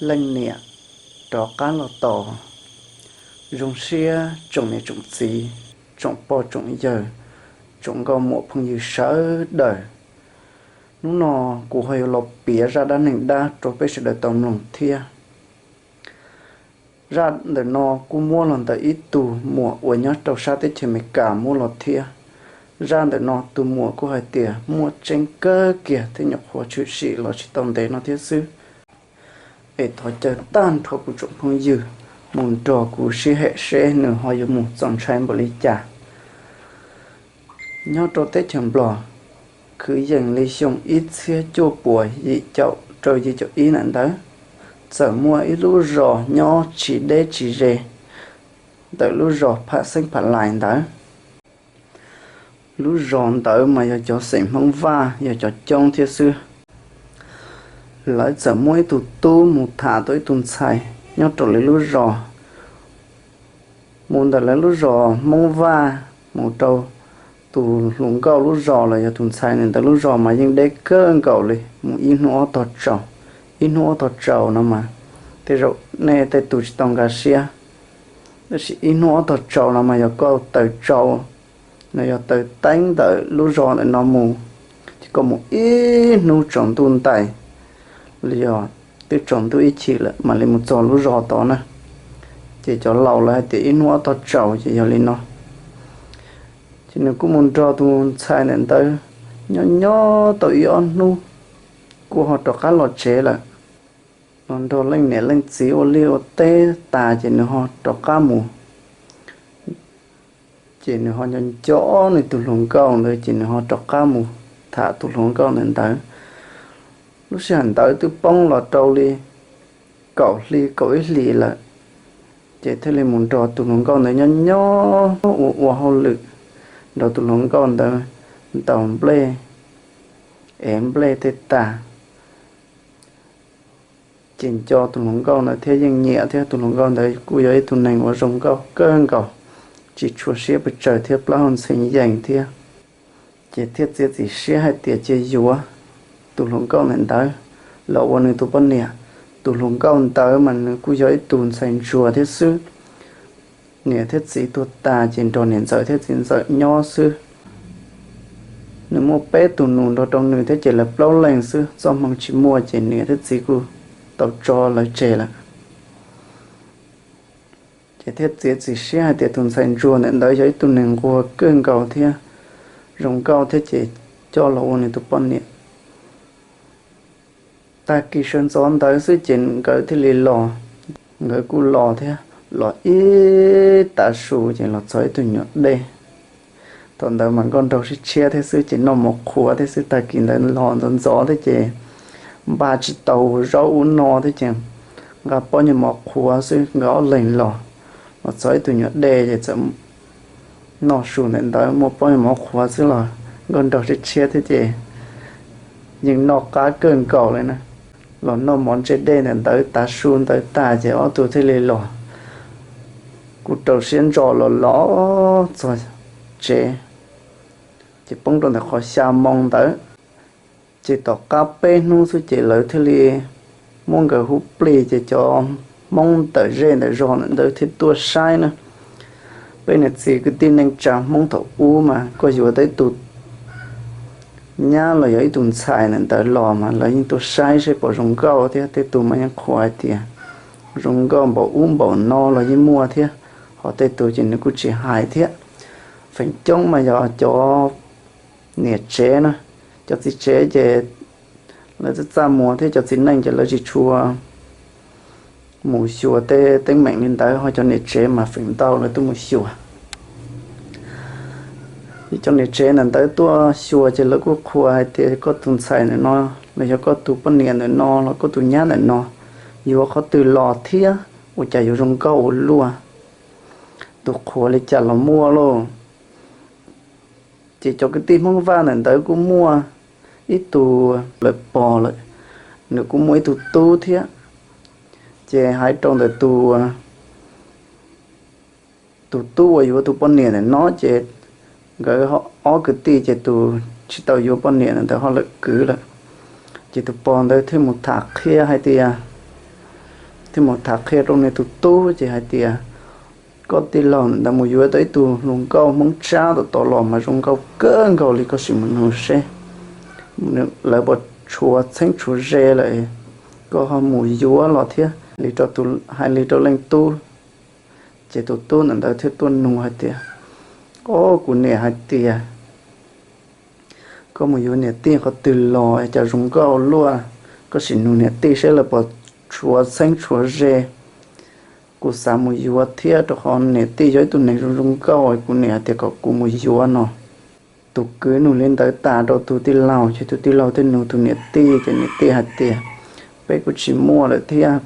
Leej niam rov qab los tos. Zoo siab tsoom niam tsoom txiv, tsoom pog tsoom yawg, tsoom nkauj muam phooj ywg sawv daws. Hnub no kuv ho yuav los piav zaj dab neeg dab rau peb sawv daws tau mloog thiab. Zaj ntawm no kuj muab los ntawm ib tug muam uas nyob rau sab teb chaws Amelikas muab los thiab. Zaj ntawm no tus muam kuj hais tias muaj tseeb kawg kiag thiab nyuam qhuav tshwm sim los tsis tau ntev no thiab xwb. Es thov caw tag nrho kuv tsoom phooj ywg mus nrog kuv sib hem seb nws ho yuav mus txaus ntshai npaum li cas. Nyob rau teb chaws Nplog, kwv yees li xyoo ib txhiab cuaj puas yim caum rau yim caum ib ntawd, txawm muaj ib lub zos nyob tsis deb tsis ze ntawm lub zos Pham Xeeb Pham Lais ntawd. Lub zos ntawd mas yog cov xeem Hmoob Vaj yog cov coob thiab xwb. Lawv txawm muaj ib tug tub mus tham tau ib tug ntxhais nyob rau lawv lub zos. Mus ntawm lawv lub zos Hmoob Vaj mus rau tus hluas nkauj lub zos los yog tus ntxhais ntawd lub zos mas yeej deb kawg nkaus li, mus ib hnub ob tog tsaus. Ib hnub ob tog tsaus no mas tej zaum nej tej tus tsis tau nkag siab, tab sis ib hnub ob tog tsaus no mas yog koj taws tsau, no yog taws teeb ntawm lub zos ntawm no mus, ces koj mus ib hnub tsaus ntuj ntais los yog twb tsaus ntuj ib chim lawm mam li mus txog lub zos tod na. Ces cov laus lawv hais tias ib hnub ob tog tsaus ces yog li no. Ces nws kuj mus nrog tus ntxhais ntawm ntawd nyob nyob tau ib ob hnub, kuj ho rov qab los tsev lawm. Los nrog leej niam leej txiv ua liaj ua teb tas ces nws ho rov qab mus Ces nws ho nco nco nws tus hluas nkauj ntawd ces nws ho rov qab mus tham tus hluas nkauj ntawd ntawd. Lub sij hawm ntawd twb poob los rau li kaum hli kaum ib hlis lawm, ces thiaj li mus nrog tus hluas nkauj ntawd nyob nyob ua ua hauj lwm, nrog tus hluas nkauj ntawd ntaus nplej, ev nplej tej tag. Ces nco tus hluas nkauj ntawd thiab yeej nyiam thiab, tus hluas nkauj ntawd kuj yog ib tug neeg uas zoo nkauj kawg nkaus, tsis tshua siab pes tsawg thiab plaub hau ntxhee yees thiab. Ces thiaj txiav txim siab hais tias cia yuav tus hluas nkauj ntawd los ua nws tus poj niam. Tus hluas nkauj ntawd mas nws kuj yog ib tug ntxhais ntsuag thiab xwb. Niam thiab txiv tuag tas ces nrog niam ntxawm thiab txiv ntxawm nyob xwb. Nws muaj peb tus nus nrog rau nws thiab ces lawv plaub leeg xwb, txoj hmoo tsis muaj ces niam thiab txiv kuj tau tso lawv tseg lawm. Ces thiaj txiav txim siab hais tias tus ntxhais ntsuag ntawm ntawd yog ib tug neeg nquag kawg nkaus thiab zoo nkauj thiab ces coj los ua nws tus poj niam. Tag kis sawv ntxov ntawd xwb ces nkawd thiaj li los. Nkawd kuj los thiab, los ib tav su ces los txog ib tug nyuam dej. Thaum ntawd mas nkauj nraug sib tshiab thiab xwb ces noj mov qhuav thiab xwb, tag kis ntawd los ntxov ntxov thiab ces npaj tsis tau zaub ub no thiab ces nqa pob nyuag mov qhuav xwb, nkawd ob leeg los, los txog ib tug nyuam dej ces txawm noj su ntawm ntawd muaj pob nyuag mov qhuav xwb los nkauj nraug sib tshiab thiab ces yeej noj qab kawg nkaus li na. Los noj mov ntse dej ntawm ntawd tav su ntawd tag ces ob tug thiaj li los, kuj rau siab ntso los los txog tsev, ces poob rau ntawm qhov xya moo ntawd. Ces tom qab peb hnub xwb ces lawv thiaj li muab nkawd hu plig ces cov Hmoob ntawm zej ntawm zos ntawd thiaj tuaj saib na. Peb niam txiv kwv tij neej tsa Hmoob thaum ub mas koj yuav tau ib tug nyab los yog ib tug ntxhais ntawm ntawd los mas lawv yeej tuaj saib seb puas zoo nkauj thiab, tej tug mas yeej qhuas hais tias zoo nkauj npaum ub npaum no los yeej muaj thiab, ho tej tug ces nws kuj tsis hais thiab. Feem coob mas yog cov niam tsev na, cov txiv tsev ces lawv txaj txaj muag thiab, cov txiv neej ces lawv tsis tshua mus xyuas tej teeb meem li ntawd, ho cov niam tsev mas feem ntau lawv tuaj mus xyuas. Cov niam tsev ntawm ntawd tuaj xyuas ces lawv kuj qhuas hais tias koj tus ntxhais ntawm no los yog koj tus poj niam ntawm no los koj tus nyab ntawm no, yuav qhov twg los thiab ua cas yuav zoo nkauj ua luaj, tus qhuas li cas los muaj lauj. Ces cov kwv tij Hmoob Vaj ntawm ntawd kuj muaj ib tug lawm pog lawm, nws kuj muaj ib tug tub thiab. Ces hais rau ntawm tus tus tub uas yuav tus poj niam ntawm no ces nkawd ob kwv tij ces tus tsis tau yuav poj niam ntawd ho lawm kwv lawm. Ces tus pog ntawd thiaj mus tham qhia hais tias thiaj mus tham qhia rau nws tus tub ces hais tias, koj tij laug ntawd mus yuav tau ib tug hluas nkauj Hmoob Tsab tom tod los mas zoo nkauj kawg nkaus li, koj sim mus nug seb. Lawv puas tshuav txheeb tshuav ze lawm, koj ho mus yuav los thiab. Hais li rau leej tub, ces tus tub ntawm ntawd thiaj tuaj nug hais tias, o, kuv niam hais tias koj mus yuav niam tij qhov twg los cas zoo nkauj luaj, koj sim nug niam tij seb lawv puas tshuav txheeb tshuav ze. Kuv xav mus yuav thiab rau qhov niam tij yog ib tug neeg zoo zoo nkauj, kuv niam hais tias kom kuv mus yuav no. Tus kwv nug li ntawd tas rau tus tij laug ces tus tij laug thiaj nug tus niam tij ces niam tij hais tias, peb kuj tsis muaj lawm thiab,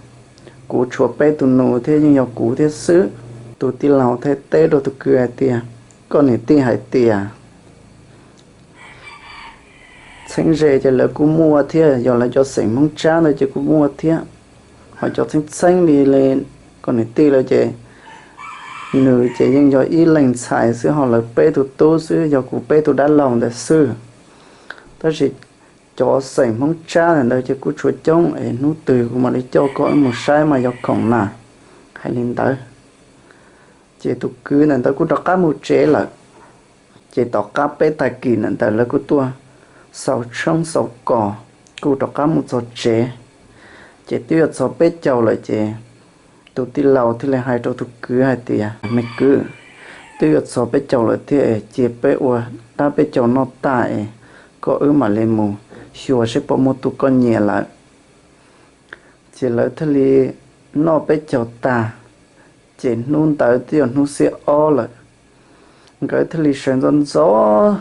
kuv tshuav peb tus nus thiab yeej yog kuv thiab xwb. Tus tij laug thiaj teb rau tus kwv hais tias, koj niam tij hais tias txheeb ze ces lawv kuj muaj thiab, yog lawv cov xeem Hmoob Tsab ntawd ces kuj muaj thiab, ho cov txheeb txheeb li koj niam tij lawv ces nws ces yeej yog ib leeg ntxhais xwb, ho lawv peb tug tub xwb, yog kuv peb tug dab laug ntawd xwb. Tab sis cov xeem Hmoob Tsab ntawd ces kuj tshuav coob es hnub twg kuv mam li coj koj wb mus saib mas yog khoom na. Hais li ntawd ces tus kwv ntawm ntawd kuj rov qab mus tsev lawm. Ces tom qab peb tag kis ntawm ntawd lawv kuj tuaj xaus tshoob xaus kos, kuj rov qab mus txog tsev. Ces twb yuav txog peb caug lawm ces tus tij laug thiaj li hais rau tus kwv hais tias, me kwv, twb yuav txog peb caug lawm thiab, cia peb ua dab peb caug noj tag es koj wb mam li mus xyuas seb puas muaj tus koj nyiam lawm. Ces lawv thiaj li noj peb caug tag, ces hnub ntawd twb yog hnub xiab ob lawm. Nkawd thiaj li sawv ntxov ntxov.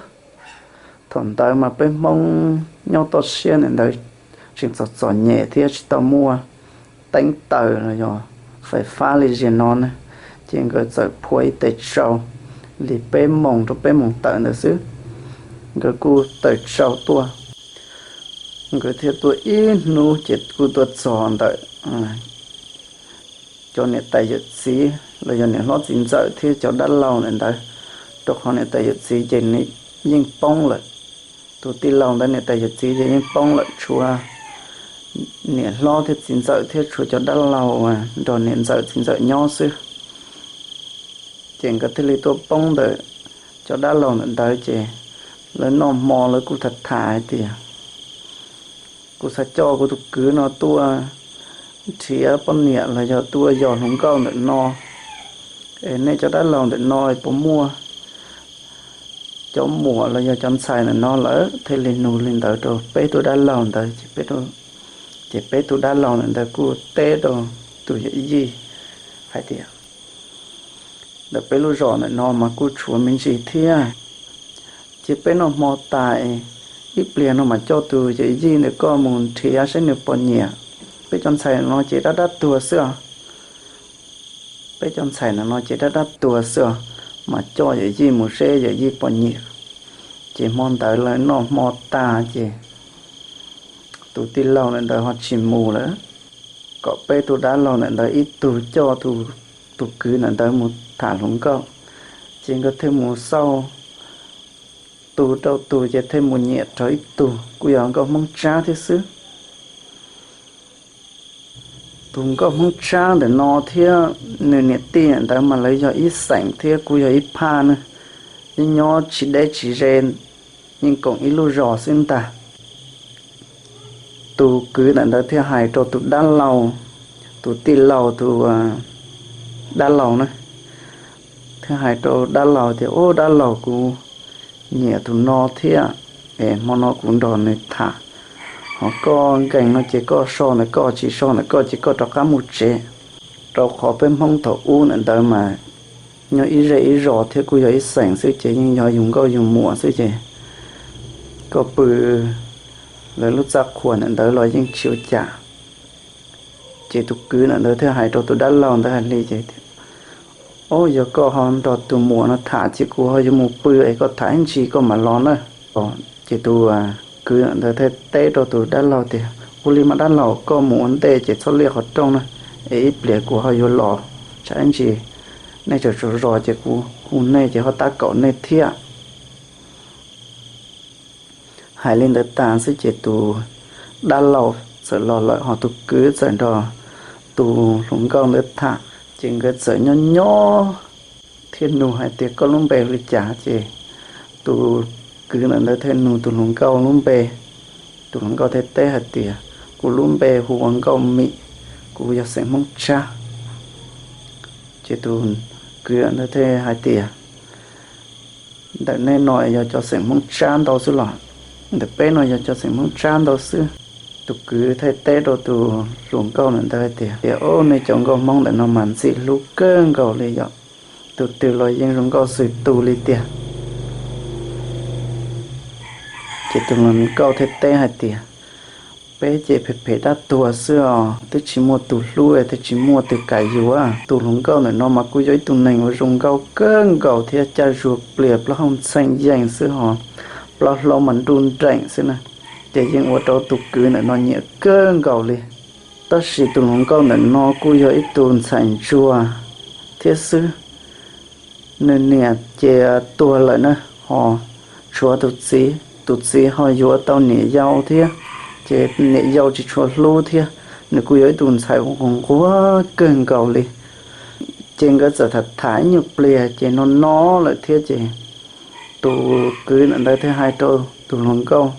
Thaum ntawd mas peb Hmoob nyob toj siab ntawd tseem txom txom nyem thiab tsis tau muaj teeb taws los yog fais fab li ziag no ne, ces nkawd txawm phua ib tes tsau li peb moos rau peb moos tawm ntawd xwb. Nkawd kuj tawm tsau tuaj, nkawd thiaj tuaj ib hnub ces kuj tuaj txog ntawm cov niam tais yawm txiv los yog niam hlob txiv ntxawm thiab cov dab laug ntawm ntawd, rau qhov niam tais yawm txiv ces nws yeej poob lawm. Tus tij laug ntawd niam tais yawm txiv ces yeej poob lawm, tshuav niam hlob thiab txiv ntxawm thiab tshuav cov dab laug nrog niam ntxawm txiv ntxawm nyob xwb. Ces nkawd thiaj li tuaj poob ntawm cov dab laug ntawm ntawd ces lawv noj hmo lawv kuj tham tham hais tias, kuv xav coj kuv tus kwv no tuaj nrhiav poj niam los yog tuaj yos hluas nkauj ntawm no, es nej cov dab laug ntawm no puas muaj cov muam los yog cov ntxhais ntawm no lawm? Thiaj li nug li ntawd rau peb tug dab laug ntawd ces peb tug dab laug ntawm ntawd kuj teb rau tus yawm yij hais tias, ntawm peb lub zos ntawm no mas kuj tshuav me ntsis thiab, cia peb noj hmo tas, ib pliag no mas coj tus yawm yij ntawm koj mus nrhiav saib nws puas nyiam. Peb cov ntxhais no ces dab dab tuag xwb os. Peb cov ntxhais ntawm no ces dab dab tuag xwb os, mas coj yawm yij mus seb yawm yij puas nyiam. Ces hmo ntawd lawv noj hmo tas ces tus tij laug ntawm ntawd ho tsis mus lawm, kom peb tug dab laug ntawm ntawd ib tug coj tus kwv ntawm ntawd mus tham hluas nkauj. Ces nkawd thiaj mus xauj tus rau tus ces thiaj mus nyiam rau ib tug kuj yog nkauj Hmoob Tsab thiab xwb. Tus nkauj Hmoob Tsab ntawm no thiab nws niam tij ntawd mas lawv yog ib xeem thiab kuj yog ib phaj ne, yeej nyob tsis deb tsis ze, yeej koom ib lub zos xwb ntag. Tus kwv ntawm ntawd thiaj hais rau tus dab laug, tus tij laug tus dab laug na, thiaj hais rau dab laug tias, ub, dab laug, kuv nyiam tus no thiab, es hmo no kuv nrog nws tham, ho koj nkees no ces koj so ntawm koj, tsis so ntawm koj ces koj rov qab mus tsev. Rau qhov peb Hmoob thaum ub ntawm ntawd mas nyob ib zej ib zos thiab kuj yog ib xeem xwb ces yeej yog yus nkauj yus muam xwb ces koj pw lawv lub txaj qhua ntawm ntawd los yeej tsis ua cas. Ces tus kwv ntawm ntawd thiaj hais rau tus dab laug ntawd hais li ces, ob, yog koj ho nrog tus muam no tham ces kuv ho yuav mus pw es koj tham ib ntsis koj mam los na. Ces tus kwv ntawd thiaj teb rau tus dab laug tias, ua li mas dab laug, koj mus ua ntej ces txhob liaj qhov rooj na, es ib pliag kuv ho yuav los, tsam ib ntsis nej tseem tsaug zog ces kuv hu nej ces ho tab kaum nej thiab. Hais li ntawd tas xwb ces tus dab laug txawm los lawm, ho tus kwv txawm nrog tus hluas nkauj ntawd tham, ces nkawd txawm nyob nyob thiaj nug hais tias, Koj lub npe hu li cas? Ces tus kwv ntawm ntawd thiaj nug tus hluas nkauj lub npe. Tus hluas nkauj thiaj teb hais tias, Kuv lub npe hu ua Nkauj Mim, kuv yog xeem Hmoob Tsab. Ces tus kwv ntawd thiaj hais tias, Ntawm nej no yog cov xeem Hmoob Tsab ntau xwb los? Ntawm peb no yog cov xeem Hmoob Tsab ntau xwb. Tus kwv thiaj teb rau tus hluas nkauj ntawd hais tias, Tias, Ob, nej cov nkauj Hmoob ntawm no mas ntxim hlub kawg nkaus li yom, tus twg los yeej zoo nkauj xws tus li tiag. Ces tus hluas nkauj thiaj teb hais tias, Peb ces phem phem dab tuag xwb os, twb tsis muaj tus hlub, twb tsis muaj tus kam yuav. Tus hluas nkauj ntawm no mas kuj yog ib tug neeg uas zoo nkauj kawg nkaus thiab caj zuag plias, plaub hau ntxhee yees xwb hos, plaub hlaub mas nruj nreem xwb na. Ces yeej ua rau tus kwv ntawm no nyiam kawg nkaus li. Tab sis tus hluas nkauj ntawm no kuj yog ib tug ntxhais ntsuag thiab xwb. Nws niam ces tuag lawm na, hos tshuav tus txiv, tus txiv ho yuav tau niam yau thiab, ces niam yau tsis tshua hlub thiab. Nws kuj yog ib tug ntxhais uas nquag kawg nkaus li. Ces nkawd txawm tham tham ib nyuag pliag ces no no lawm thiab ces tus kwv ntawm ntawd thiaj hais rau tus hluas nkauj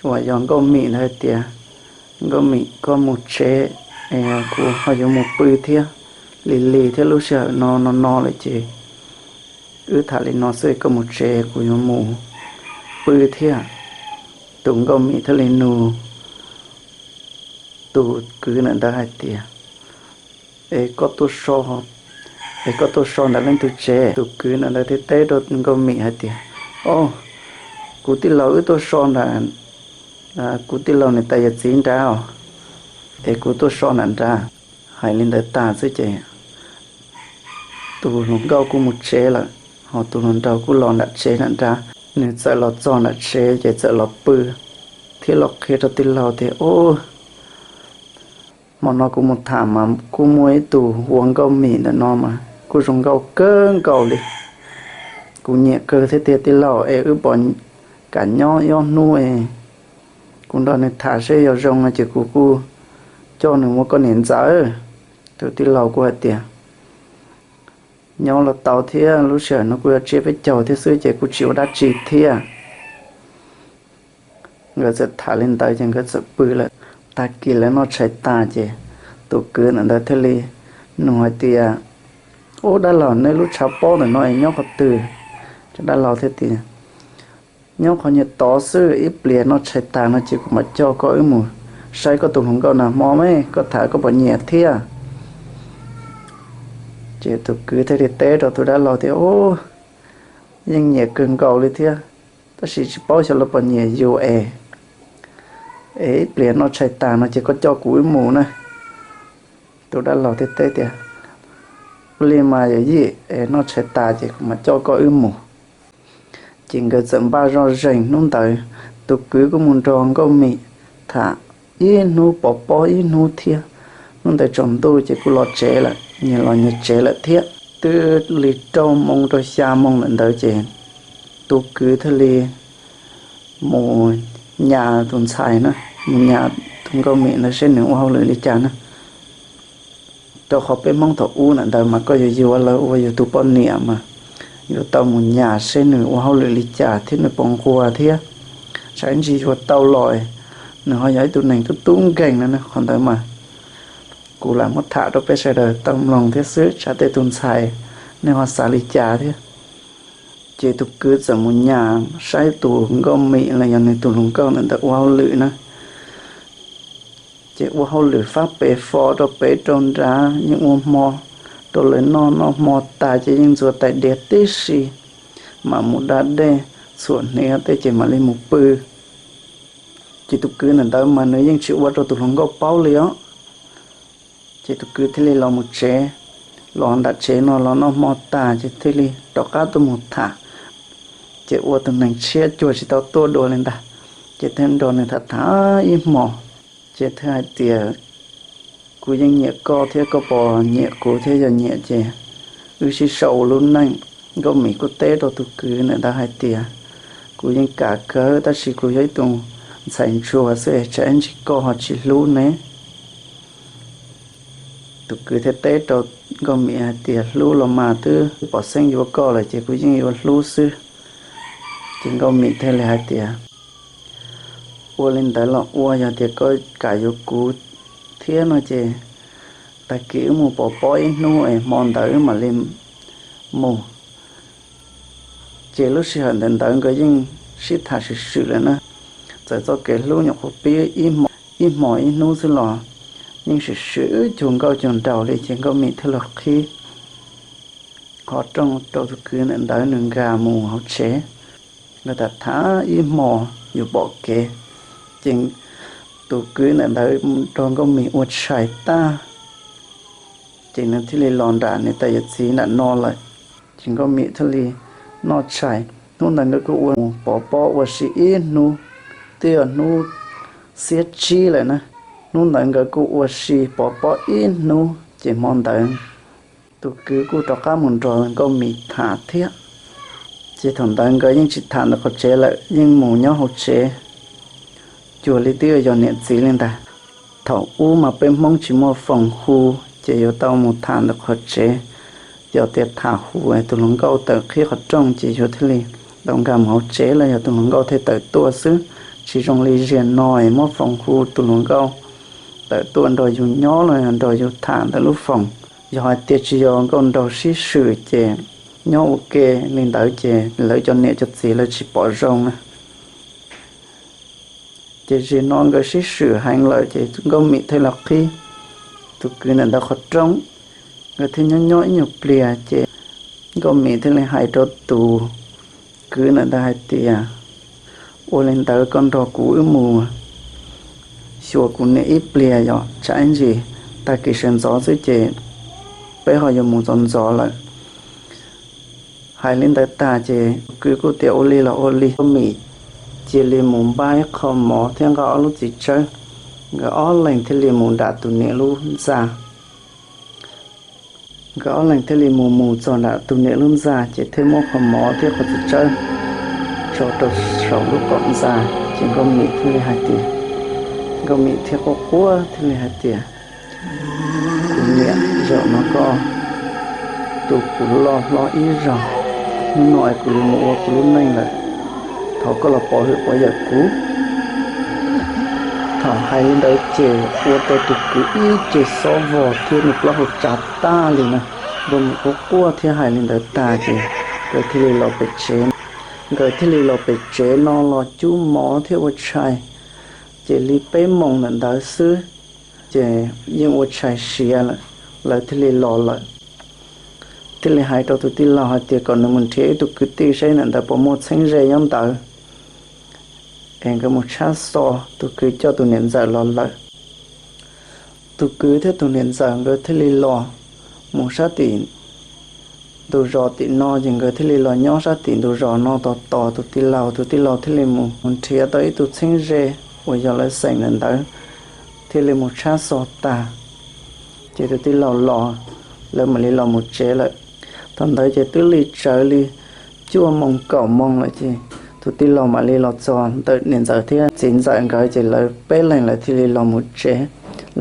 uas yog Nkauj Mim ntawd hais tias, Nkauj Mim, koj mus tsev, kuv ho yuav mus pw thiab. Lig lig thiab lub sij hawm no no no lawm ces wb tham li no xwb, koj mus tsev, kuv yuav mus pw thiab. Tus Nkauj Mim thiaj li nug tus kwv ntawm ntawd hais tias, Es koj tuaj so, es koj tuaj so ntawm leej twg tsev? Tus kwv ntawm ntawd thiaj teb rau Nkauj Mim hais tias, Au, kuv tij laug wb tuaj so ntawm kuv tij laug niam tais yawm txiv nrad os, es kuv tuaj so nram nrad. Hais li ntawd tas xwb ces tus hluas nkauj kuj mus tsev lawm, hos tus hluas nraug kuj los nram tsev nram nrad. Nws txawm los txog nram tsev ces txawm los pw thiab los qhia rau tij laug tias, Au, hmo no kuv mus tham mas kuj muaj ib tug hu ua Nkauj Mim ntawm no mas kuj zoo nkauj kawg nkaus li. Kuv nyiam kawg thiab tiag tij laug, es wb puas kam nyob ob hnub es kuv nrog nws tham seb yog zoo no ces kuv kuj coj nws ua koj niam ntxawm. Tus tij laug kuj hais tias, Nyob los tau thiab, lub sij hawm no kuj yog tsiab peb caug thiab xwb ces kuj tsis ua dab tsi thiab. Nkawd txawm tham li ntawd ces nkawd txawm pw lawm. Tag kis lawv noj tshais tas ces tus kwv ntawm ntawd thiaj li nug hais tias, Ub, dab laug, nej lub tshav pob ntawm no es nyob qhov twg? Ces dab laug thiaj tias, Nyob qhov nyuag tod xwb, ib pliag noj tshais tas no ces kuv mam coj koj wb mus saib koj tus hluas nkauj nag hmo me, koj tham koj puas nyiam thiab. Ces tus kwv thiaj li teb rau tus dab laug tias, Ub, yeej nyiam kawg nkaus li thiab, tab sis tsis paub xyov lawv puas nyiam yus es, es ib pliag noj tshais tas no ces koj coj kuv wb mus na. Tus dab laug thiaj teb tias, Ua li mas yawm yij, es noj tshais tas ces kuv mam coj koj wb mus. Ces nkawd txawm npaj zoj zeeg hnub ntawd, tus kwv kuj mus nrog Nkauj Mim tham ib hnub pov pob ib hnub thiab. Hnub ntawd tsaus ntuj ces kuj los tsev lawm, nyias los nyias tsev lawm thiab. Twb li rau moos rau xya moos lawm ntawd ces tus kwv thiaj li mus nyas tus ntxhais na, mus nyas tus Nkauj Mim ntawd seb nws ua hauj lwm li cas na. Rau qhov peb Hmoob thaum ub ntawd mas koj yuav yuav lawv ua yus tus poj niam mas yuav tau mus nyas seb nws ua hauj lwm li cas thiab nws puas nquag thiab. Tsam ib ntsis yuav tau los nws ho yog ib tug neeg tub tub nkeeg no, qhov ntawd mas kuv lam muab tham rau peb sawv daws tau mloog thiab xwb, tsam tej tus ntxhais nej ho xav li cas thiab. Ces tus kwv txawm mus nyas saib tus Nkauj Mim los yog nws tus hluas nkauj ntawm ntawd ua hauj lwm na. Ces ua hauj lwm fab pes fo rau pem rau nrad, yeej ua hmo rau lawv noj, noj hmo tas ces yeej ntxuav tais diav tib si, mam mus da dej txhuam hniav tej ces mam li mus pw. Ces tus kwv ntawm ntawd mas nws yeej tsis ua rau tus hluas nkauj paub li os. Ces tus kwv thiaj li los mus tsev, los nram tsev no los noj hmo tas ces thiaj li rov qab tuaj mus tham. Ces ua tus neeg tshiab cuag tsis tau tuaj dua li ntag. Ces thiaj nrog nws tham tham ib hmos, ces thiaj hais tias, Kuv yeej nyiam koj thiab, koj puas nyiam kuv thiab? Yog nyiam ces wb sib sau ua lub neej. Nkauj Mim kuj teb rau tus kwv ntawm ntawd hais tias, Kuv yeej kam kawg tab sis kuv yog ib tug ntxhais ntsuag xwb es tsam ib ntsis koj ho tsis hlub ne. Tus kwv thiaj teb rau Nkauj Mim hais tias, Hlub los mas, twb pom xeeb yuav koj lawm ces kuv yeej yuav hlub xwb. Ces Nkauj Mim thiaj li hais tias, Ua li ntawd los ua, yog tias koj kam yuav kuv thiab no ces tag kis wb mus pov pob ib hnub es hmo ntawd wb mam li mus. Ces lub sij hawm ntawd ntawd nkawd yeej sib tham swm swm lawm na. Txawm txoj kev hlub nyuam qhuav pib ib hmo ib hnub xwb los yeej swm swm cuag nkauj cuag nraug li. Ces Nkauj Mim thiaj los qhib qhov rooj rau tus kwv ntawm ntawd, nws nkag mus hauv tsev. Nkawd tham tham ib hmo yuav pom kev, ces tus kwv ntawm ntawd nrog Nkauj Mim ua tshais tag, ces nws thiaj li los nram niam tais yawm txiv nram no lawm. Ces Nkauj Mim thiaj li noj tshais. Hnub ntawd nkawd kuj ua mus pov pob ua si ib hnub, twb yog hnub xiab tsib lawm na. Hnub ntawd nkawd kuj ua si pov pob ib hnub, ces hmo ntawd tus kwv kuj rov qab mus nrog Nkauj Mim tham thiab. Ces thaum ntawd nkawd yeej tsis tham ntawm qhov tsev lawm, yeej mus nyob hauv tsev cuag li twb yog niam txiv li ntag. Thaum ub mas peb Hmoob tsis muaj foos hu, ces yuav tau mus tham ntawm qhov tsev. Yog tias tham hu, tus hluas nkauj tawm qhib qhov rooj ces yus thiaj li tau nkag mus hauv tsev los yog tus hluas nkauj thiaj tawm tuaj xwb. Tsis zoo li zaum no es muab foos hu, tus hluas nkauj tawm tuaj nrog yus nyob los yog nrog yus tham ntawm lub foos. Yog hais tias tsis yog nkauj nraug sib swm ces nyob ua ke li ntawd ces lawv cov niam cov txiv lawv tsis pom zoo na. Ces zaum no nkawd sib swm heev lawm ces Nkauj Mim thiaj los qhib tus kwv ntawm ntawd qhov rooj. Nkawd thiaj nyob nyob ib nyuag pliag ces Nkauj Mim thiaj li hais rau tus kwv ntawm ntawd hais tias, Ua li ntawd koj nrog kuv wb mus xyuas kuv niam ib pliag, yog tsam ib ntsis tag kis sawv ntxov xwb ces peb ho yuav mus ntxov ntxov lawm. Hais li ntawd tag ces tus kwv kuj tias ua li los ua li. Nkauj Mim cia li mus npaj ib qho mov thiab nqa ob lub txiv tsawb, nkawd ob leeg thiaj li mus nram tus niam lub ntxa. Nkawd ob leeg thiaj li mus mus txog nram tus niam lub ntxa ces thiaj muab qho mov thiab qhov txiv tsawb tso rau saum lub qhov ntxa. Ces Nkauj Mim thiaj li hais tias, Nkauj Mim thiaj quaj quaj thiaj li hais tias, Kuv niam, zaum no koj tu kuv loj hlob ib zaug, hnub no es kuv yuav mus ua kuv lub neej lawm, thov koj los pov hwm pov yawm kuv. Thaum hais li ntawd ces ua rau tus kwv ib ce xob vog thiab nws plaub hau tsa tag li na. Nkauj Mim quaj quaj thiab hais li ntawd tag ces nkawd thiaj li los pem tsev. Nkawd thiaj li los pem tsev no los cub mov thiab ua tshais. Ces li peb moos ntawm ntawd xwb ces yeej ua tshais siav lawm, lawv thiaj li los lawm. Thiaj li hais rau tus tij laug hais tias kom nws mus nrhiav ib tug kwv tij saib ntawm ntawd puas muaj txheeb ze nyob ntawd es nkawd mus tshab xo. Tus kwv coj tus niam ntxawm los lawm. Tus kwv thiab tus niam ntxawm nkawd thiaj li los mus sab tim ntug zos tim no ces nkawd thiaj li los nyob sab tim ntug zos no tos tos tus tij laug. Tus tij laug thiaj li mus nrhiav tau ib tug txheeb ze uas yog lawv xeem ntawm ntawd, thiaj li mus tshab xo tag ces tus tij laug los, lawv mam li los mus tsev lawm. Thaum ntawd ces twb li tsawv li cuaj moos kaum moos lawm ces tus tij laug mam li los txog ntawm niam ntxawm thiab txiv ntxawm nkawd ces lawv peb leeg lawv thiaj li los mus tsev.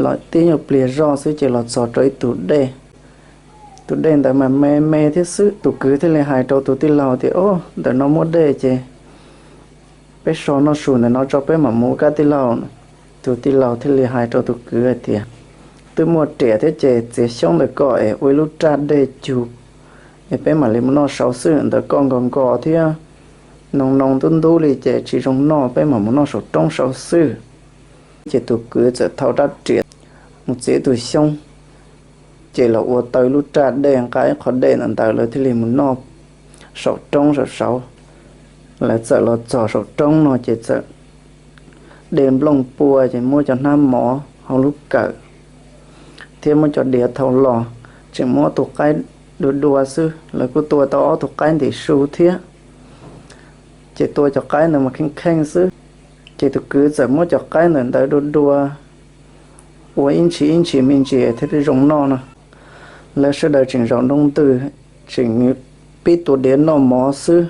Los tib nyuag pliag zoj xwb ces los txog rau ib tug dej. Tus dej ntawd mas me me thiab xwb. Tus kwv thiaj li hais rau tus tij laug tias, Ub, ntawm no muaj dej ces peb so noj su ntawm no tso peb mam mus, kab tij laug. Tus tij laug thiaj li hais rau tus kwv hais tias, Twb muaj riam thiab ces txiav xyoob ntawm koj es ua ib lub raj dej cug es peb mam li mus noj saud xwb. Ntawm koj nkos nkos thiab noo noo ntub ntub li ces tsis zoo noj, peb mam mus noj saum roob saud xwb. Ces tus kwv txawm thau rab riam mus txiav tus xyoob, ces los ua tau lub raj dej, nqa ib qho dej ntawm ntawd lawv thiaj li mus noj saum roob saum saud. Lawv txawm los txog saum roob no ces txawm de nplooj pua ces muab cov hnab mov hauv lub kawm thiab muab cov diav thau los, tseem muab tus qaib dua dua xwb. Lawv kuj tua tau ob tug qaib ntim su thiab, ces tua cov qaib ntawd mas kheej kheej xwb. Ces tus kwv txawm muab cov qaib ntawm ntawd dua dua ua ib ntshis ib ntshis me ntsis thiaj li zoo noj no. Lawv sawv daws tseem zaum nroo ntws, tseem pib tua diav noj mov xwb,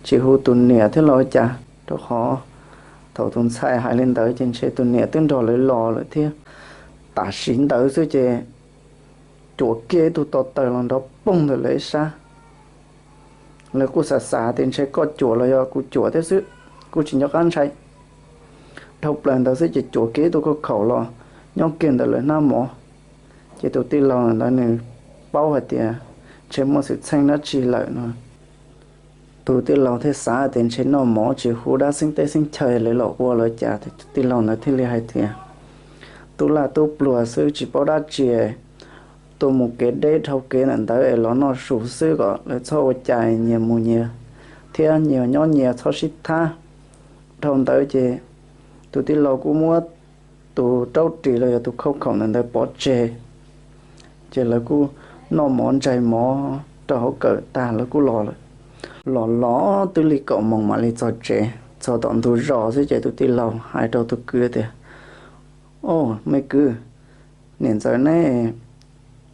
tsis hu tus niam thiab los ua cas, rau qhov thaum tus ntxhais hais li ntawd ces ntshe tus niam twb nrog lawv los lawm thiab. Tam sim ntawd xwb ces cuam kiag ib tug to taws los nrov poog ntawm lawv ib sab. Lawv kuj xav xav tias ntshe koj cuam los yog kuv cuam thiab xwb, kuj tsis nco qab ntshai. Dhau plaws ntawd xwb ces cuam kiag ib tug khaub khaum los nyob kiag ntawm lawv hnab mov. Ces tus tij laug ntawd nws paub hais tias ntshe muaj xwm txheej dab tsi lawm no. Tus tij laug thiaj xav tias ntshe noj mov tsis hu dab xeeb teb xeeb chaw lawv los ua lawv cas, tus tij laug ntawd thiaj li hais tias, tub laj tub pluag xwb tsis paub dab tsi, tuaj mus kev deb dhau kev ntawm ntawd es los noj su xwb kom lawv txhob ua cas, nyias mus nyias thiab, nyias nyob nyias txhob sib thab. Dhau ntawd ces tus tij laug kuj muab tus raub ris los yog tus khaub khaum ntawm ntawd pov tseg. Ces lawv kuj noj mov ntsais mov rau hauv kawm tag lawv kuj los lawm. Los los twb li kaum moos mam li txog tsev, txog tom ntug zos xwb ces tus tij laug hais rau tus kwv tias, o, me kwv, niam ntxawm neb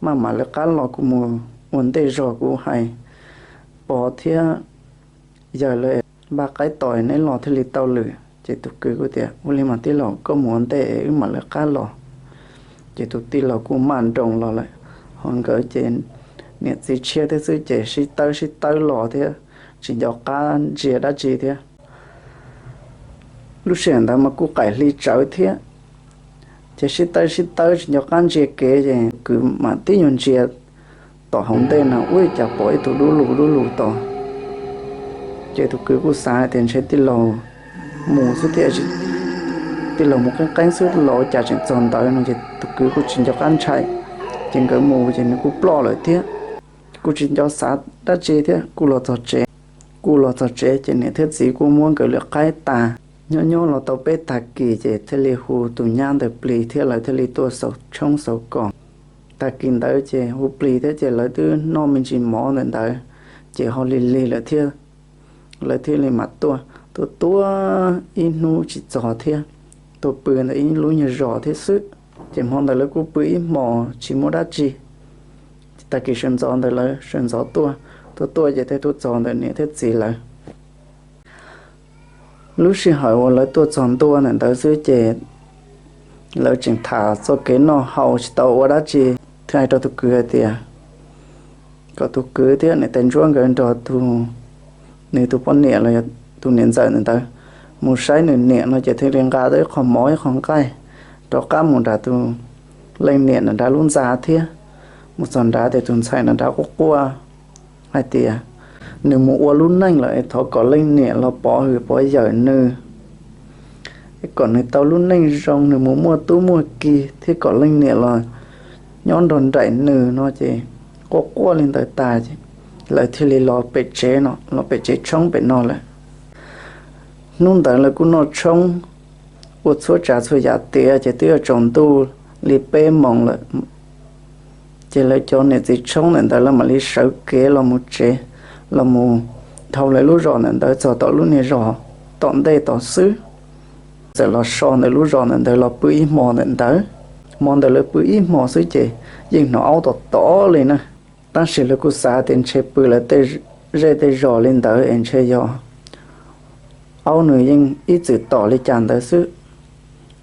maj mam lawv qab los, kuv mus ua ntej zog kuv hais pog thiab yawg lawv npaj qaib tos neb los thiaj li tau lwm. Ces tus kwv kuj tias, ua li mas tij laug, koj mus ua ntej wb mam lawv qab los. Ces tus tij laug kuj maj nroos los lawm, ho nkawd ces niam txiv tshiab thiab xwb ces sib tawb sib tawb los thiab tsis nco qab ntsia dab tsi thiab. Lub sij hawm ntawd mas kuj qaim hli tsawv thiab, ces sib tawb sib tawb tsis nco qab ntsia kev ces kwv mam tib nyuag ntsia tom hauv ntej no ua cas pom ib tug dub lug dub lug tod. Ces tus kwv kuj xav tias ntshe tij laug mus xwb thiab, tij laug mus qeeb qeeb xwb los ua cas tseem txog ntawd no ces tus kwv kuj tsis nco qab ntshai. Ces nkawd mus ces nws kuj ploj lawm thiab, kuj tsis nco xav dab tsi thiab kuj los txog tsev. Kuj los txog tsev ces niam thiab txiv kuj muab nkawd lwm qaib tas. Nyob nyob los tau peb tag kis ces thiaj li hu tus nyab ntawd plig thiab lawv thiaj li tuaj xauv tshoob xauv kos. Tag kis ntawd ces hu plig thiab ces lawv twb noj me ntsis mov ntawm ntawd ces ho lig lig lawm thiab. Lawv thiaj li mam tuaj, tuaj tuaj ib hnub tsis txog thiab, tuaj pw ntawm ib lub nyuag zos thiab xwb. Ces hmo ntawd lawv kuj pw ib hmos tsis muaj dab tsi. Tag kis sawv ntxov ntawd lawv sawv ntxov tuaj, tuaj tuaj ces thiaj tuaj txog ntawm niam thiab txiv lawv. Lub sij hawm uas lawv tuaj txog ntua ntawm ntawd xwb ces lawv tseem tham txoj kev noj haus tsis tau ua dab tsi, thiaj hais rau tus kwv hais tias kom tus kwv thiab niam tais ntsuab nkawd nrog tus, nws tus poj niam los yog tus niam ntxawm ntawd mus saib nws niam no ces thiaj li nqa tau ib qho mov ib qho nqaij rov qab mus nram tus leej niam nram lub ntxa thiab. Mus txog nrad ces tus ntxhais nram quaj quaj hais tias nws mus ua lub neej lawm es thov kom leej niam los pov hwm pov yawm nws, kom nws tau lub neej zoo, nws mus muaj tub muaj ki thiab kom leej niam los nyob nrog nraim nws no ces quaj quaj li ntawd tas ces lawv thiaj li los pem tsev no, los pem tsev tshoob pem no lawm. Hnub ntawd lawv kuj noj tshoob ua txhua tsav txhua yam tiav ces twb yuav tsaus ntuj li peb moos lawm. Ces lawv cov niam txiv tshoob ntawm ntawd lawv mam li sawv kev los mus tsev, los mus dhau lawv lub zos ntawm ntawd txog tom lub niag zos tom ntej tod xwb. Txawm los so ntawm lub zos ntawm ntawd los pw ib hmo ntawm ntawd. Hmo ntawd lawv pw ib hmo xwb ces yeej hnov aub tom tod li na. Tab sis lawv kuj xav tias ntshe pw lawv tej zej tej zos li ntawd es ntshe yog aub nws yeej ib txwm tom li cas ntawd xwb.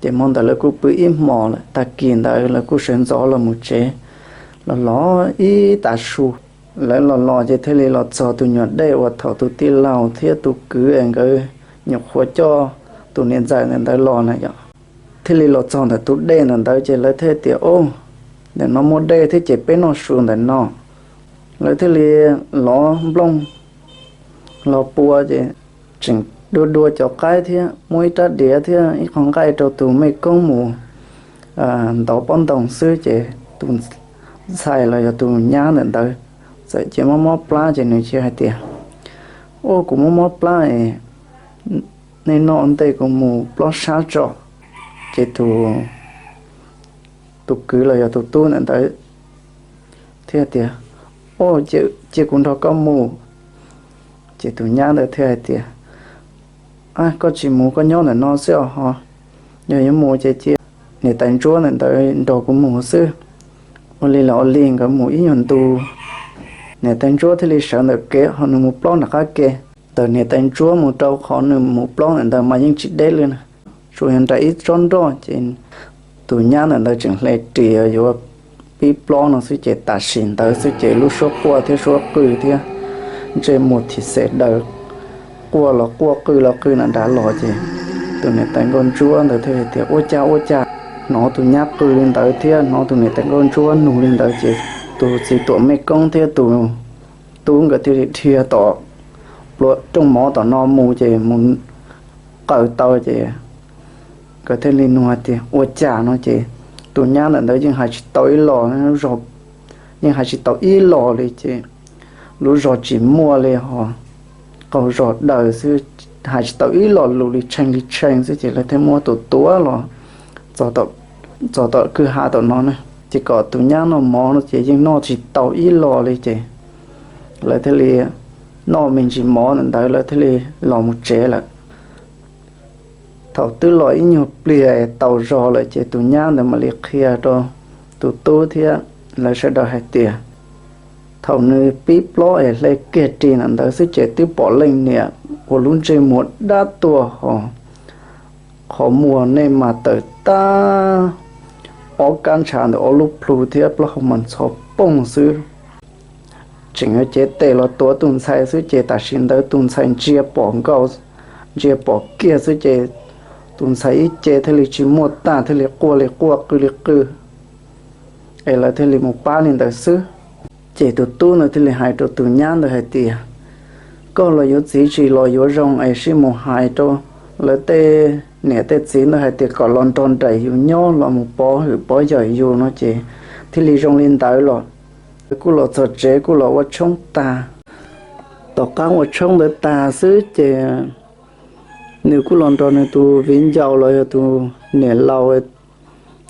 Ces hmo ntawd lawv kuj pw ib hmos lawm, tag kis ntawd lawv kuj sawv ntxov los mus tsev. Los los ib tav su, lawv los los ces thiaj li los txog tus nyuag dej uas thaum tus tij laug thiab tus kwv es nkawd nyuam qhuav coj tus niam ntxawm ntawm ntawd los na yom. Thiaj li los txog ntawm tus dej ntawm ntawd ces lawv thiaj tias, o, ntawm no muaj dej thiab ces peb noj su ntawm no. Lawv thiaj li lov nplooj los pua ces tseem dua dua cov qaib thiab muab ib rab diav thiab ib qho nqaij rau tus mej koob mus ntov pob ntoo xwb ces tus ntxhais los yog tus nyab ntawm ntawd txawm cia mob mob plab ces nws cia hais tias, o, kuv mob mob plab es nej noj ua ntej kuv mus plob sab tso. Ces tus kwv los yog tus tub ntawm ntawd thiaj tias, o, cia kuv nrog koj mus. Ces tus nyab ntawd thiaj hais tias, a, koj tsis mus koj nyob ntawm no xwb os ho. Yog yuav mus ces cia niam tais ntsuab ntawm ntawd nrog kuv mus xwb. Ua li los ua li nkawd mus ib nyuag ntu, niam tais ntsuab thiaj li sawv ntawm kev ho nws mus plob nram qab ke. Ntawm niam tais ntsuab mus rau qhov nws mus plob ntawm ntawd mas yeej tsis deb li na, tsuas yog nram ib tsob nroj ces tus nyab ntawm ntawd tseem hle ris yuav pib plob no xwb ces tam sim ntawd xwb ces lub suab quaj thiab suab qw thiab ntsej muag thim xes daws, quaj los quaj qw los qw na nrad los ces tus niam tais nkauj ntsuab ntawd thiaj li tias, Ua cas, ua cas? Hnov tus nyab qw li ntawd thiab hnov tus niam tais nkauj ntsuab nug li ntawd ces tus txiv tuam mej koob thiab tus tub nkawd thiaj li dhia tom plua rooj mov tom no mus ces mus qaws tau ces nkawd thiaj li nug hais tias, Ua cas no? Ces tus nyab ntawm ntawd yeej hais tsis tau ib los, yeej hais tsis tau ib los li ces lub zos tsis muaj li ho qaug zog daws xwb, hais tsis tau ib los lus li, tshee li tshee xwb ces lawv thiaj muab tus tub los txog tom kwj ha tom no na. Ces kom tus nyab noj mov no ces yeej noj tsis tau ib los li ces lawv thiaj li noj me ntsis mov ntawd lawv thiaj li los mus tsev lawm. Thaum twb los ib nyuag pliag tau zog lawm ces tus nyab ntawd mam li qhia rau tus tub thiab lawv sawv daws hais tias, thaum nws pib plob es hle kiag ris ntawd xwb ces twb pom leej niam ua lub ntsej muag dab tuag ho qhov muag nej mas tawm tag, ob kab ntsha ntawm ob lub plhu thiab plaub hau mas ntxhov poog xwb. Tseem yuav cev tes los tuav tus ntxhais xwb ces tam sim ntawd tus ntxhais ntsia pom nkaus, ntsia pom kiag xwb ces tus ntxhais ib ce thiaj li tsis muaj tag thiaj li quaj li quaj qw li qw es lawv thiaj li mus pab li ntawd xwb. Ces tus tub ntawd thiaj li hais rau tus nyab ntawd hais tias, Koj los yuav txiv tsis los yuav zoo es sib mus hais rau lawv tej niam tej txiv ntawd hais tias kom los nrog nraim yus nyob los mus pov hwm pov yawm yus no ces thiaj li zoo li ntawd los. Kuj los txog tsev kuj los ua tshoob tag, tom qab ua tshoob ntawd tag xwb ces nws kuj los nrog nws tus viv ncaus los yog tus niam laus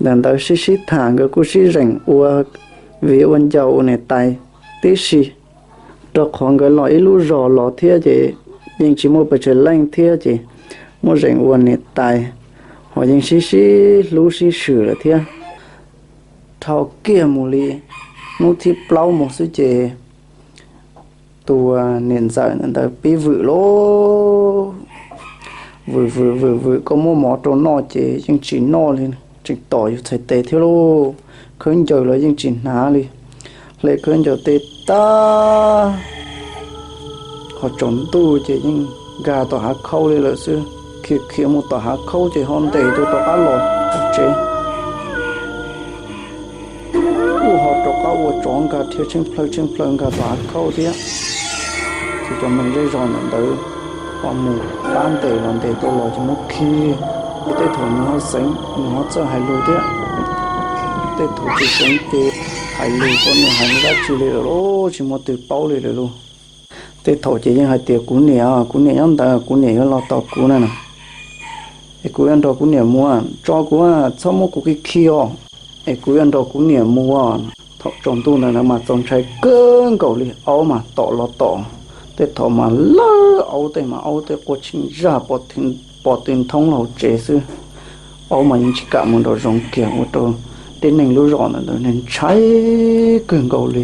ntawm ntawd sib sib tham, nkawd kuj sib zeem ua viv ua ncaus ua niam tais tib si, rau qhov nkawd los ib lub zos los thiab ces yeej tsis muaj pes tsawg leej thiab ces muaj zeem ua niam tais ho yeej sib sib hlub sib swm lawm thiab. Dhau kiag mus li hnub thib plaub mus xwb ces tus niam ntxawm ntawd pib vwm lauj, vwm vwm vwm vwm, koj muab mov rau noj ces yeej tsis noj li, tseem tom yus txhais tes thiab lauj, khawb ncaws los yeej tsis hnav li, hle khawb ncaws tej tag ho tsaus ntuj ces yeej nkag tom hav khaub li lawm xwb. Khiav khiav mus tom hav khaub ces ho ntes rau rov qab los tsev. Kuj ho rov qab ua tsov nkag dhia tsheej plhaw tsheej plhaw nkag tom hav khaub thiab. Ces cov neeg zej zos ntawm ntawd ho mus pab ntes los ntes tau los ces muab khi. Tej thaum nws ho xeev nws ho txawj hais lus thiab, tej thaum tsis xeev ces hais lus tau nws hais dab tsi li lawm lauj, tsis muaj twg paub li lawm lauj. Tej thaum ces yeej hais tias, Kuv niam, kuv niam nyob ntawd, kuv niam yuav los tos kuv na, es kuv yuav nrog kuv niam mus, tso kuv, txhob muab kuv khi khi os, es kuv yuav nrog kuv niam mus. Thaum tsaus ntuj ntawd mas txaus ntshai kawg nkaus li, aub mas tom los tom, tej thaum mas lawv aub tej mas aub tej quaj tsheej zaj pom tw nthoob hauv tsev xwb. Aub mas yeej tsis kam mus nraum zoov kiag ua rau tej neeg lub zos ntawd ntshai kawg nkaus li.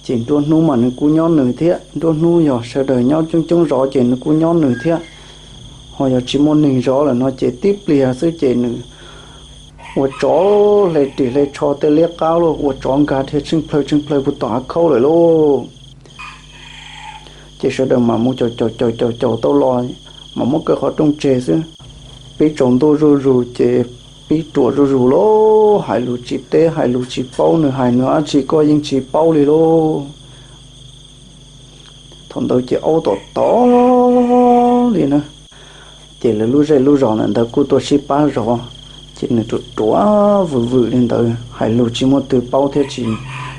Ces nruab hnub mas nws kuj nyob nws thiab, nruab hnub yog sawv daws nyob coob coob zov ces nws kuj nyob nws thiab. Ho yog tsis muaj neeg zov lawm no ces tib pliag xwb ces nws ua tsov hle ris hle tsho tej liab qab lauj, ua tsov nkag dhia tsheej plhaw tsheej plhaw puag tom hav khaub lawm lauj. Ces sawv daws mam mus caum caum caum caum caum tau los, mam muab kaw qhov rooj tseg xwb. Pib tsaus ntuj zuj zus ces pib ruam zuj zus lauj, hais lus tsis teb hais lus tsis paub, nws hais nws dab tsi koj yeej tsis paub li lauj. Thaum ntawd ces aub tom tod li na, ces lawv lub zej lub zos ntawd kuj tuaj sib pab zov. Ces nws ruam ruam vwm vwm li ntawd, hais lus tsis muaj twg paub thiab tsis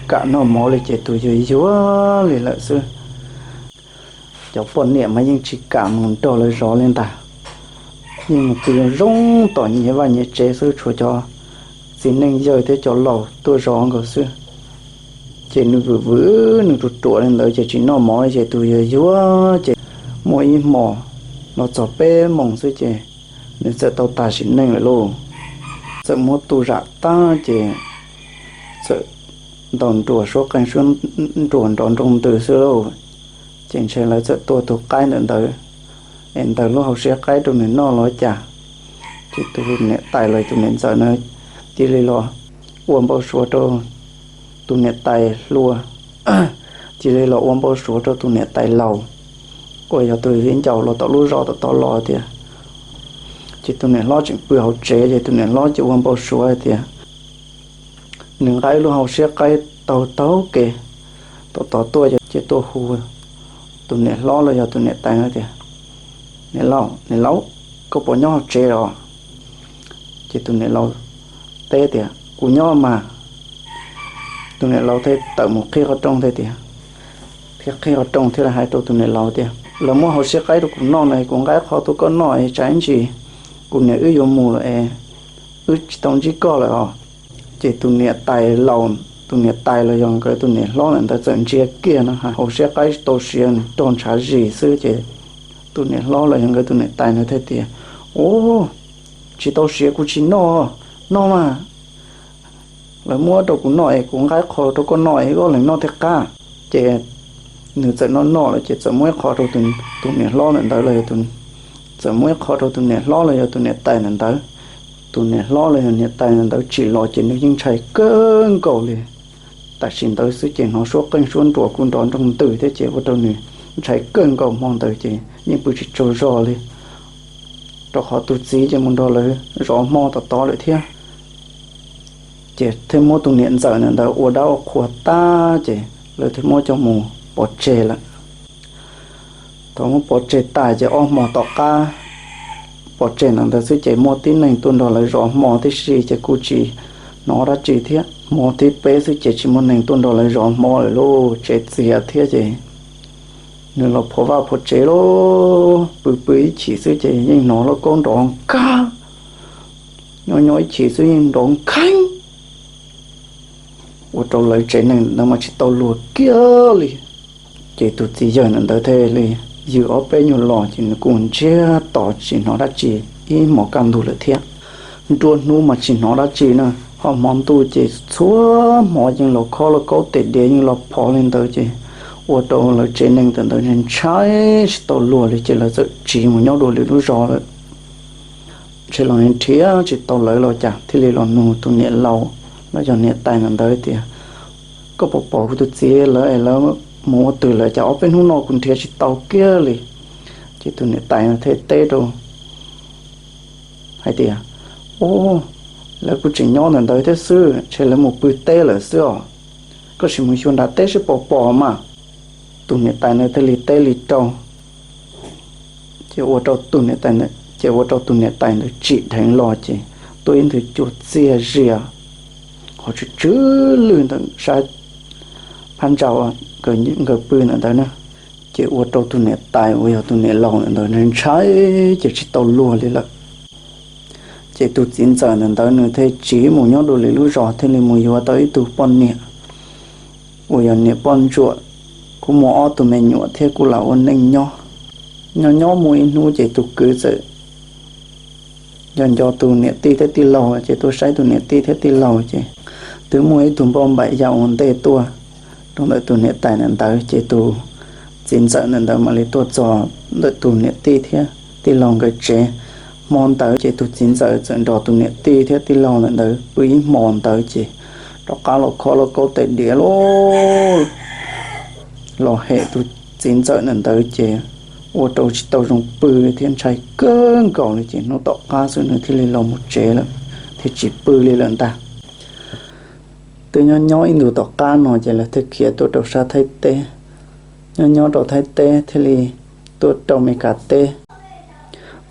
kam noj mov li ces tus yuag yuag li lawm xwb. Cov poj niam mas yeej tsis kam mus nrog lawv zov li ntag, yeej mus pw zoo zoo tom nyias vaj nyias tsev xwb, tshuav cov txiv neej yawg thiab cov laus tuaj zov nkaus xwb. Ces nws vwm vwm nws ruam ruam li ntawd ces tsis noj mov li ces tus yuag yuag ces muaj ib hmos los txog peb moos xwb ces nws txawm tau tag sim neej lawm lauj. Txawm muab tu zam tag ces txawm ntaus nruas suab qeej suab nruas nrov nroo ntws xwb lauj. Ces ntshe lawv txawm tua tus qaib ntawm ntawd es ntawd lub hauv siab qaib rau nws noj los cas. Ces tus niam tais los tus niam ntxawm na cia li los ua npau suav rau tus niam tais hluas cia li los ua npau suav rau tus niam tais laus uas yog tus viv ncaus los tom lub zos tom tod los tias, ces tus niam hlob tseem pw hauv tsev ces tus niam hlob ces ua npau suav hais tias nws nqa ib lub hau siab qaib taug taug kev tom tod tuaj ces tuaj hu tus niam hlob los yog tus niam tais no tias, Niam laus, niam laus, koj puas nyob hauv tsev los? Ces tus niam laus teb tias, Kuv nyob mas. Tus niam laus thiaj tawm mus qhib qhov rooj thiab tias, thiab qhib qhov rooj thiab hais rau tus niam laus tias, Lawv muab hau siab qaib rau kuv noj no, kuv nqa qho tuaj koj noj es tsam ib ntsis kuv niam wb yuav mus lawm es wb tsis tau ntsib koj lawm os. Ces tus niam tais laus, tus niam tais los yog nkawd tus niam hlob ntawd txawm ntsia kiag no, hau siab qaib tsis tau siav, nws rog ntshav zis xwb ces tus niam hlob los yog nkawd tus niam tais ntawd thiaj tias, Ub, tsis tau siav kuv tsis noj, noj mas. Lawv muab rau kuv noj es kuv nqa qho rau koj noj es wb ob leeg noj thiaj qab. Ces nws txawm noj noj lawm ces txawm muab ib qho rau tus niam hlob ntawd ntawd los, txawm muab ib qho rau tus niam hlob los yog tus niam tais ntawd ntawd. Tus niam hlob los yog niam tais ntawd tsim los ces nws yeej ntshai kawg nkaus li. Tam sim ntawd xwb ces hnov suab qeej suab nruas kuj nrov nroog ntws thiab ces ua rau nws ntshai kawg nkaus, hmo ntawd ces yeej pw tsis tsaug zog li, rau qhov tus txiv ces mus nrog lawv zov hmo tom tod lawm thiab. Ces thiaj muab tus niam ntxawm ntawd ua dab ua qhua tag ces lawv thiaj muab coj mus pov tseg lawm. Thaum muab pov tseg tas ces ob hmo tom qab pov tseg ntawd ntawd xwb ces muaj tib neeg tuaj nrog lawv zov hmo tib si ces kuj tsis hnov dab tsi thiab. Hmo thib peb xwb ces tsis muaj neeg tuaj nrog lawv zov hmo lawm lauj, tsev txias thiab ces nws los phov vaj phov tsev lauj, pw pw ib chim xwb ces yeej hnov lauj kaub nrov kag, nyob nyob ib chim xwb yeej nrov kheev, ua rau lawv tsev neeg ntawd mas tsis tau luag kiag li. Ces tus txiv yawg ntawd thiaj li yws ob peb nyuag los ces nws kuj ntsiag to tsis hnov dab tsi ib hmos kaj ntug lawm thiab. Nruab hnub mas tsis hnov dab tsi na, ho hmo ntuj ces txhua hmo yeej los khob lauj kaub tes diav yeej los phov li ntawd ces ua rau lawv tsev neeg ntawd ntshai ntshai tsis tau luag li ces lawv txawm tsiv mus nyob dua lwm lub zos lawm. Ntshe los nrhiav tsis tau lawv los cas thiaj li los nug tus niam laus los yog niam tais ntawd tias, Koj puas pom kuv tus txiv lawv es lawv mus ua twg lawm, cas ob peb hnub no kuv nrhiav tsis tau kiag li? Ces tus niam tais thiaj teb rau hais tias, Ub, lawv kuj tseem nyob ntawm ntawd thiab xwb, ntshe lawv mus pw teb lawm xwb os. Koj sim mus xyuas nram teb seb puas pom mas. Tus niam tais ntawd thiaj li teb li rau, ces ua rau tus niam tais ntawd tsim dheev los ces tuaj ib nthwv cua txias zias, qhov tsw tsw lwj ntawm sab phab ntsa nkawd pw ntawm ntawd na. Ces ua rau tus niam tais uas yog tus niam laus ntawd ntshai ces tsis tau luag li lawm. Ces tus txiv ntxawm ntawd ntawd nws thiaj tsiv mus nyob dua lwm lub zos thiaj li mus yuav tau ib tug poj niam uas yog niam poj ntsuam, kuj muaj ob tug me nyuam thiab kuj lam ua neej nyob. Nyob nyob muaj ib hnub ces tus kwv txawm nco nco tus niam tij thiab tij laug ces tuaj saib tus niam tij thiab tij laug ces twb muaj ib tug npauj npaim ya ua ntej tuaj rau ntawm tus niam tais ntawd ntawd ces tus txiv ntxawm ntawm ntawd mam li tuaj txog ntawm tus niam tij thiab tij laug nkawd tsev. Hmo ntawd ces tus txiv ntxawm txawm nrog tus niam tij thiab tij laug ntawm ntawd pw ib hmo ntawd ces rov qab los khob lauj kaub tes diav lauj, los hem tus txiv ntxawm ntawm ntawd ces ua rau tsis tau zoo pw thiab ntshai kawg nkaus li ces hnub tom qab xwb nws thiaj li los mus tsev lawm, thiaj tsis pw li lawm ntag. Twb nyob nyob ib ntus tom qab no ces lawv thiaj khiav tuaj rau sab Thaib teb. Nyob nyob rau Thaib teb thiaj li tuaj rau Mes Kas teb.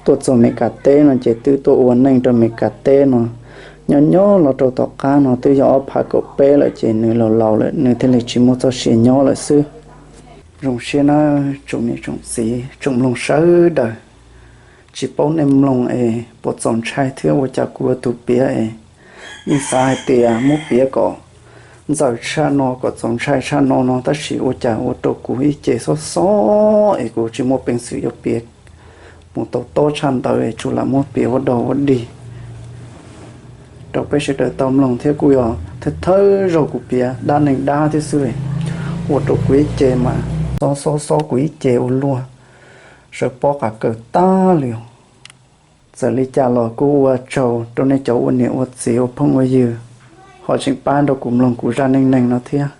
Tuaj txog Mes Kas teb no ces twb tuaj ua neej rau Mes Kas teb no. Nyob nyob los rau tom qab no twb yog ob phav kaum peb lawm ces nws laus laus lawm nws thiaj li tsis muaj txoj sia nyob lawm xwb. Zoo siab nawb tsoom niam tsoom txiv tsoom mloog sawv daws. Tsis paub nej mloog es puas txaus ntshai thiab ua cas kuv ua tus piav es yeej xav hais tias muab piav kom ntxaws tshaj no kom txaus ntshai tshaj no no tab sis ua cas ua rau kuv ib ce xob xob es kuv tsis muaj peev xwm yuav piav mus tau tob tshaj ntawd es tsuas lam muab piav ua dog ua dig rau peb sawv daws tau mloog thiab kuj yog thawj thawj zaug kuv piav dab neeg dab thiab xwb, ua rau kuv ib ce mas xob xob xob kuv ib ce ua luaj, sawv pob qav kaws tag li. Txawm li cas los kuj ua tsaug rau nej cov ua niam ua txiv ua phooj ua ywg ho tseem pab nrog kuv mloog kuv zaj neej neeg no thiab.